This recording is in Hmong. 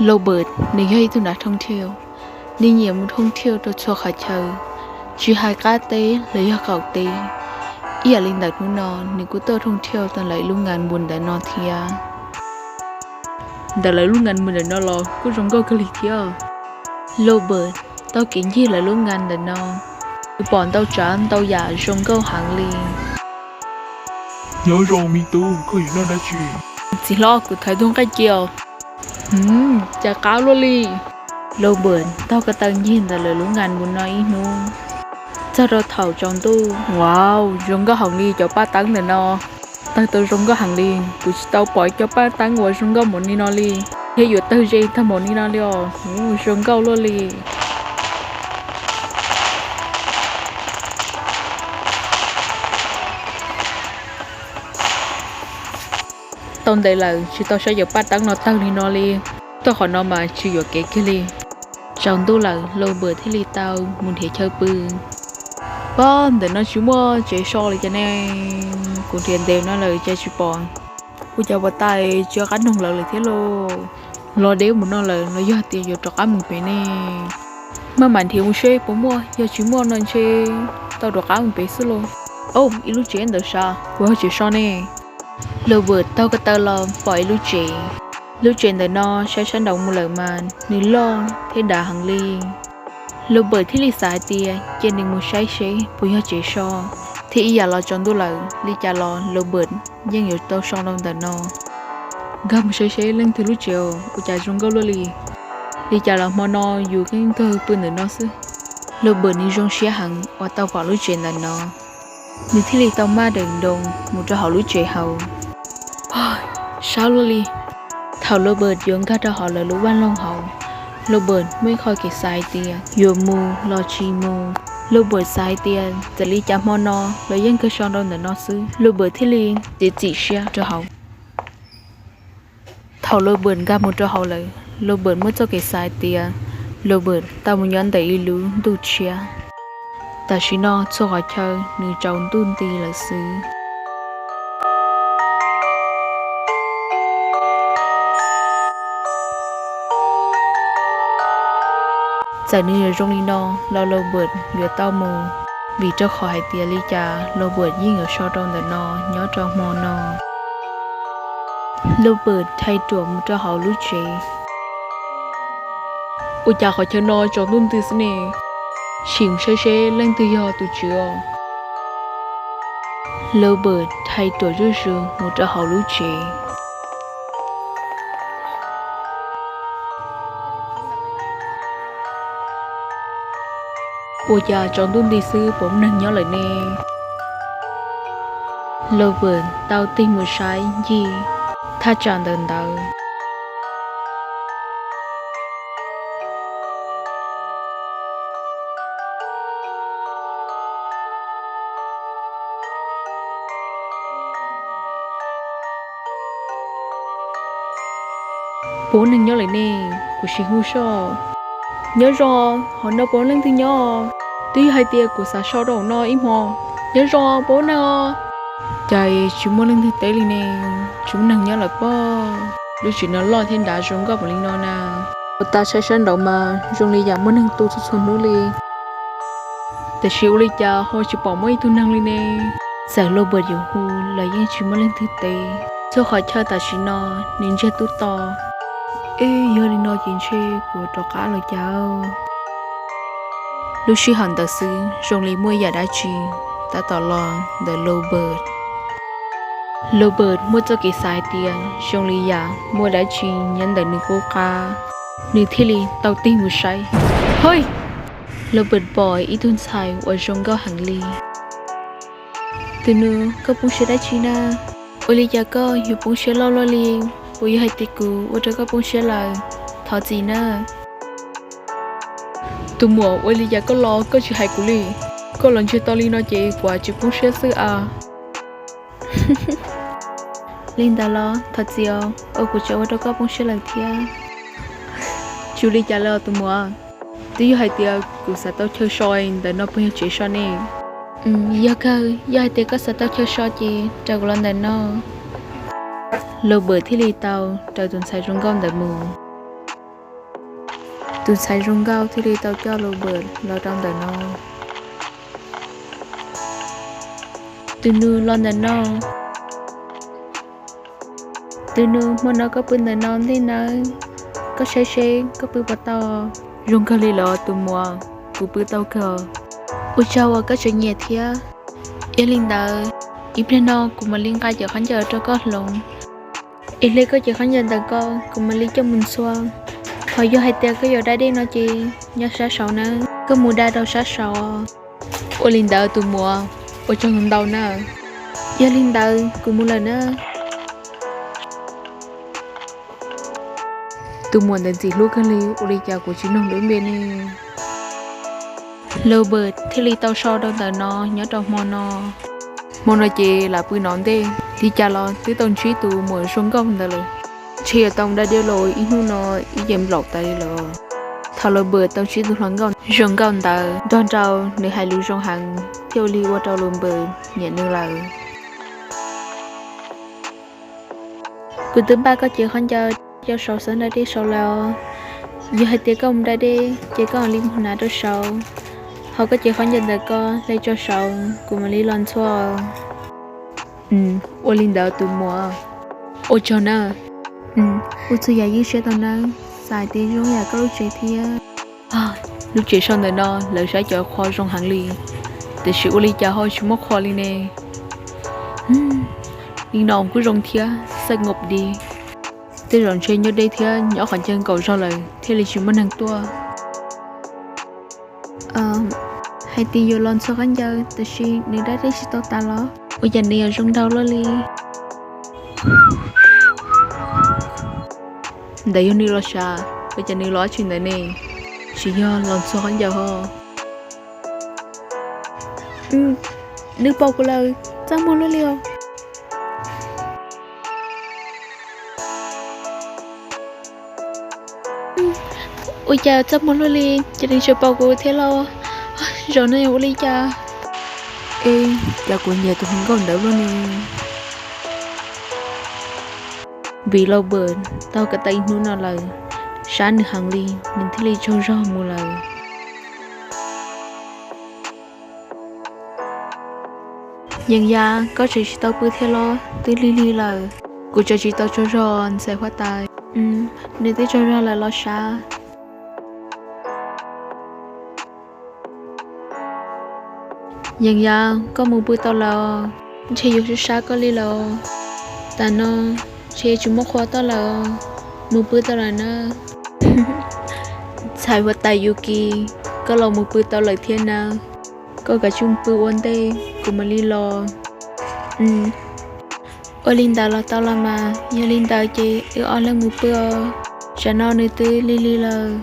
Lobert nws yog ib tug nav thooj thiaj, nws nyiam mus thooj thiaj rau txhua qhov chaw, tsis hais qab teb los yog qaum teb. Ib yam li ntawm hnub no, nws kuj tuaj thooj thiaj tau lawv lub ngan npus ntawm no thiab. Ntawm lawv lub ngan npus ntawm no los kuj zoo nkauj kawg li thiab. Lobert taug kev ncig lawv lub ngan ntawm no, nws pom ntau tsav ntau yam zoo nkauj heev li. Nyob zoo me tub, koj yuav noj dab tsi? Txiv hlob, kuv thaiv tus nqaij cia. Cas qab luaj li. Lobert taug ko taw ncig ntawm lawv lub ngan npus no ib hnub, txog rau thaum tsaus ntuj. Wow, zoo nkauj heev li cov paj teeb ntawm no. Tawg tau zoo nkauj heev li, kuv tsis tau pom cov paj teeb uas zoo nkauj npaum li no li, thiab yuav tawg ze tag npaum li no li os. Zoo nkauj luaj li. Tau ntev lawm tsis tau saib cov paj teeb no tawg li no li. Tau qhov no mas tsis yuam kev kiag li. Tsaus ntuj lawm, Lobert thiaj li tau mus nrhiav chaw pw. Pob, ntawm no tsis muaj tsev so li cas ne. Kuv nrhiav ntev no lawm cas tsis pom. Ua cas puas tas tsis nco qab noog lawv lawm thiab lauj? Los deb mus no lawm los yog tias yuav rov qab mus pem ne? Maj mam nrhiav mus seb puas muaj, yog tsis muaj no ntshe tau rov qab mus pem xwb lauj. Au, ib lub tsev ntawd sav, puas yog tsev so ne? Lobert taug ko taw los pom ib lub tsev. Lub tsev ntawm no saib sab nraud mus lawm mas nws loj thiab dav heev li. Lobert thiaj li xav hais tias cia nws mus saib seb puas yog tsev so, thiab ib yam los tsaus ntuj lawm li cas los Lobert yeej yuav tau so rau ntawm no. Nkag mus saib seb leej twg lub tsev, ua cas zoo nkauj luaj li. Li cas los hmo no yus yeej kawg pw ntawm no xwb. Lobert nws zoo siab heev uas tau pom lub tsev ntawm no. Nws thiaj li tau maj daim nroos mus rau hauv lub tsev hauv. Sab luaj li. Thaum Lobert yuav nkag rau hauv lawv lub vaj loog hauv, Lobert muaj ib qho kev xav hais tias yuav mus los tsis mus. Lobert xav hais tias txawm li cas hmo no los yeej kawg so rau ntawm no xwb, Lobert thiaj li txiav txim siab rau hauv. Thaum Lobert nkag mus rau hauv lawm, Lobert muaj txoj kev xav hais tias Lobert tau mus nyob ntawm ib lub ntuj tshiab. Tam sim no txhua qhov chaw nws tsaus ntuj nti lawm xwb. Txawm nws yuav zoo li no los Lobert yuav tau mus, vim rau qhov hais tias li cas Lobert yeej yuav so rau ntawm no nyob rau hmo no. Lobert rhais ruam mus rau hauv lub tsev. Ua cas qhov chaw no tsaus ntuj nti xwb ne? Sim mus saib seb leej twg yog tus tswv os. Lobert rhais ruam zuj zus mus rau hauv lub tsev. Ua cas tsaus ntuj nti xwb puas muaj neeg nyob lawm ne? Lobert tau tig mus saib ncig thaj tsam ntawm ntawd. Puas muaj neeg nyob lawm ne? Kuv sim hu soj. Nyob zoo, hauv no puas muaj leej twg nyob? Twb yog hais tias kuv xav so rau hauv no ib hmo. Nyob zoo, puas muaj neeg os? Cas tsis muaj leej twg teb li ne? Tsis muaj neeg nyob lawm pob. Lub tsev no loj thiab nrad zoo nkauj npaum li no na. Ua tas saib sab nraud mas zoo li yam muaj neeg tu txhua txhua hnub li. Tiam sis ua li cas ho tsis pom muaj ib tug neeg li ne? Txawm Lobert yuav hu los yeej tsis muaj leej twg teb. Txhua qhov chaw tam sim no nws ntsiag tub to. Eb, yog li no ces ntshe kuv rov qab los cas. Lub sij hawm ntawd xwb zoo li muaj yam dab tsi tab tom los ntawm Lobert. Lobert muaj txoj kev xav hais tias zoo li yam muaj dab tsi nyob ntawm nws qub qab, nws thiaj li tau tig mus saib. Hoj! Lobert pom ib tug ntxhais uas zoo nkauj heev li. Tus nus, koj poob siab dab tsi na? Ua li cas koj yuav poob siab loj luaj li? Puas yog hais tias kuv ua rau koj poob siab lawm? Thov txim na. Tus muam, ua li cas koj los koj tsis hais kuv li? Koj los ntsiag to li no ces kuv tsis poob siab xwb as. Li ntawd los thov txim os, uas kuv tseem ua rau koj poob siab lawm thiab. Tsis ua li cas li os tus muam. Twb yog hais tias kuv xav tau chaw so, ntawm no puas yog tsev so ne? Yog kawg, yog hais tias koj xav tau chaw so ces raws kuv los ntawm no. Lobert thiaj li tau raws tus ntxhais zoo nkauj ntawd mus. Tus ntxhais zoo nkauj thiaj li tau coj Lobert los rau ntawm no. Tus nus los ntawm no. Tus nus, hmo no koj pw ntawm no ntej nawb, koj saib seb koj pw puas tau. Zoo kawg li los tus muam, kuv pw tau kawg. Ua tsaug uas koj tseem nyiam thiab. Yog li ntawd, ib pliag no kuv mam li nqa cev khaub ncaws rau koj hloov. Es hle koj cev khaub ncaws ntawm ko, kuv mam li coj mus ntxhua. Ho yog hais tias koj yuav da dej no ces nyob sab saud nawb, koj mus da rau sab saud. Ua li ntawd tus muam, ua tsaug ntau na. Yog li ntawd kuv mus lawm na. Tus muam ntawd ntxim hlub kawg li, ua li cas kuv tsis noog lub npe ne? Lobert thiaj li tau so rau ntawm no nyob rau hmo no. Hmo no ces lam pw no ntej, li cas los twb tau ntsib tus muam zoo nkauj ntawd lawm. Ntshe yuav tau da dej los ib hnub no ib ce nplaum tas li lawm. Thaum Lobert tau ntsib tus hluas nkauj zoo nkauj ntawd, nrog rau nws hais lus zoo heev thiaj ua li ua rau Lobert nyiam nws lawm. Kuv twb npaj koj cev khaub ncaws rau saud xwb, da dej saud lawm os. Yog hais tias koj mus da dej ces koj mam li mus hnav rau saud. Ho koj cev khaub ncaws ntawm ko hle tso saud, kuv mam li los ntxhua. Ua li ntawd tus muam, ua tsaug na. Kuv txhua yam yeej siab tau nawb, xav tias zoo yam koj lub tsev thiab. Lub tsev so ntawm no lawv saib cov qhua zoo heev li, tiam sis ua li cas ho tsis muaj qhua li ne? Li no kuj zoo thiab, xaj ngom di. Tej zaum ntshe nyob deb thiab nyob qhov ncauj nkaum zog lawm thiaj li tsis muaj neeg tuaj. Hais tias yuav los ntxhua khaub ncaws, tab sis nws da dej tsis tau tas los? Ua cas nws yuav zoo nraug luaj li? Ntawd yog nws los sav, ua cas nws los dab tsi ntawd ne? Tsis yog los ntxhua khaub ncaws ho. Nws pom kuv lawm, txaj muag luaj li os. Ua cas txaj muag luaj li, ces nws tseem pom kuv thiab los? Zaum no ua li cas? Ej, cas kuv nyiam tus hluas nkauj ntawd luaj ne? Vim Lobert tau kov tau ib hnub no lawm, sab nws heev li, nws thiaj li tsaug zog mus lawm. Yees Yaj, koj tseem tsis tau pw thiab los? Twb lig lig lawm. Kuv tseem tsis tau tsaug zog ntxhais huab tais. Nws twb tsaug zog lawm los sav. Yees Yaj, koj mus pw tau lawm os. Ntshe yuav sab sab koj li lawm. Tam no ntshe tsis muaj qhua tuaj lawm. Mus pw tau lawm na. Ntxhais huab tais Yuki, koj los mus pw tau lawm thiab na. Koj kav tsij mus pw ua ntej, kuv mam li los. Ua li ntawd los tau los mas, yog li ntawd ces wb ob leeg mus pw os. Tsam no nws twb lig lig lawm.